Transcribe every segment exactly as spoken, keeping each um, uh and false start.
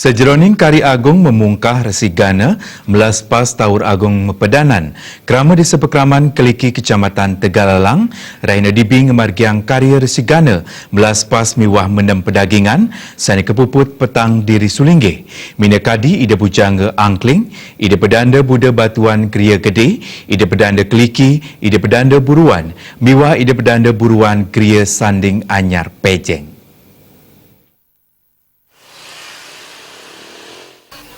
Sajeroning Karya Agung Memungkah Resi Gana, melaspas Taur Agung Mepedanan, krama Desa Pekraman Keliki Kecamatan Tegalalang, rahina dibi ngamargiang karya Resi Gana, melaspas miwah mendem pedagingan, sane kapuput petang diri sulinggih. Minakadi Ida Bujangga Angkling, Ida Pedanda Buda Batuan Griya Gede, Ida Pedanda Keliki, Ida Pedanda Buruan, miwah Ida Pedanda Buruan Griya Sanding Anyar Pejeng.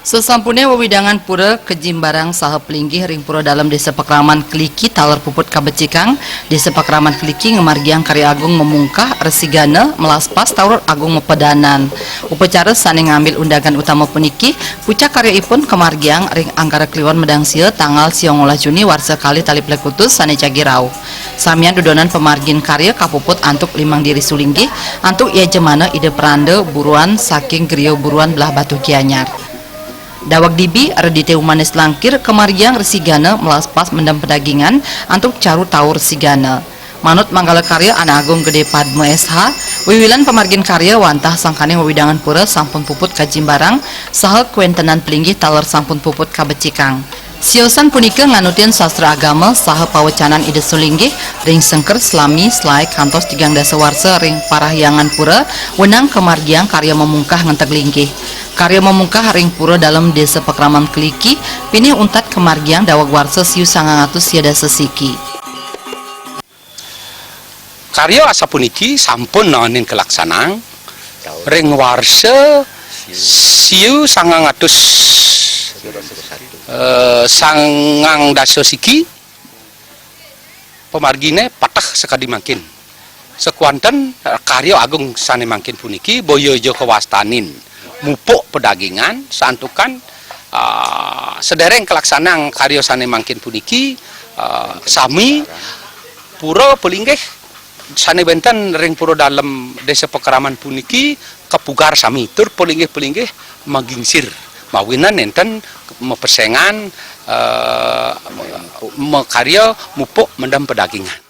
Sesampune wewidangan pura kajimbarang saha pelinggih ring Pura Dalem Desa Pakraman Keliki taler puput kabecikang, Desa Pakraman Keliki ngamargiang Karya Agung Memungkah Resi Gana melaspas Taur Agung Mepedanan. Upacara sane ngambil undangan utama puniki, pucak karyaipun kamargiang ring Anggara Kliwon Medangsia tanggal siangolah Juni warsa kalih tali plekutus sane jagi rauh. Samian dudonan pamargin karya kapuput antuk limang diri sulinggih, antuk yajamana Ida Pranda Buruan saking Griya Buruan Belah Batu Gianyar. Daweg dibi, Redite Umanis Langkir kamargiang Resi Gana melaspas mendem pedagingan antuk caru Taur Resi Gana. Manut manggala karya Anak Agung Gede Padma S H, wiwilan pamargin karya wantah sangkaning wewidangan pura sampun puput kajimbarang, saha kwentenan pelinggih taler sampun puput kabecikang. Siosan punika nganutin sastra agama saha pawecanan Ida Sulinggih ring sengker salami selae kantos tigang dasa warsa ring parahyangan pura wenang kamargiang karya memungkah ngenteg linggih. Karya memungkah ring Pura Dalem Desa Pakraman Keliki pinih untat kamargiang daweg warsa siu sangang atus sia dasa siki. Karya asapuniki sampun naenin kalaksanang ring warsa siu sangang atus, eh, sangang dasa siki, pamargine pateh sakadi mangkin. Sakuanten, eh, karya agung sane mangkin puniki boya ja kawastanin mupuk pedagingan, santukan, ah, sedereng kalaksanang karya sane mangkin puniki, ah, sami pura pelinggih sane wenten ring Pura Dalem Desa Pakraman puniki kapugar sami, tur pelinggih-pelinggih magingsir mawinan nenten mapesengan, eh, makarya mupuk mendem pedagingan.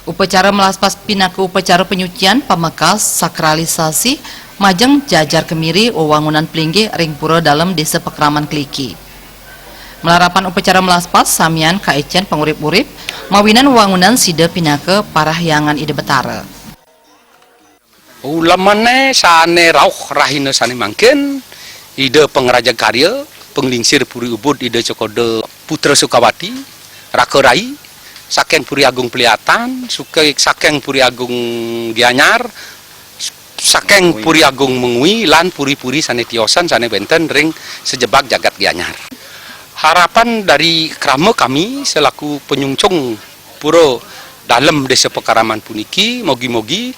Upacara melaspas pinaka upacara panyucian pamekas sakralisasi majeng jajar kemiri wewangunan pelinggih ring Pura Dalem Desa Pakraman Keliki. Malarapan upacara melaspas samian kaicen pangurip-urip mawinan wewangunan sida pinaka parahyangan Ida Betara. Ulemane sane rauh rahina sane mangkin, Ida Pangrajeg Karya, Panglingsir Puri Ubud Ida Cokoda Putra Sukawati, Raka Rai, saking Puri Agung Peliatan, suke-, saking Puri Agung Gianyar, saking Puri Agung Mengwi, lan puri-puri sane tiosan sane wenten ring sajebag jagat Gianyar. Harapan dari krama kami selaku penyungsung Pura Dalem Desa Pakraman puniki, mogi-mogi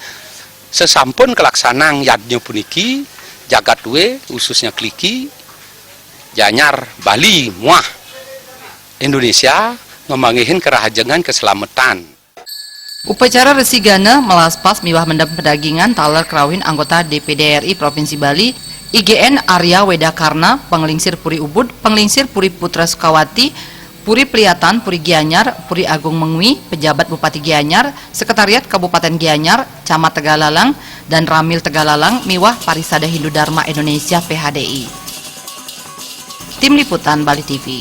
sesampun kalaksanang yadnya puniki, jagat luwe, khususnya Keliki, Gianyar, Bali, muah Indonesia ngemanggihin kerahajengan keselamatan. Upacara Resi Gana, melaspas miwah mendem pedagingan taler krauhin anggota D P D R I Provinsi Bali, I G N Arya Weda Karna, Panglingsir Puri Ubud, Panglingsir Puri Putra Sukawati, Puri Peliatan, Puri Gianyar, Puri Agung Mengwi, Pejabat Bupati Gianyar, Sekretariat Kabupaten Gianyar, Camat Tegalalang, dan Ramil Tegalalang, miwah Parisada Hindu Dharma Indonesia P H D I. Tim Liputan Bali T V.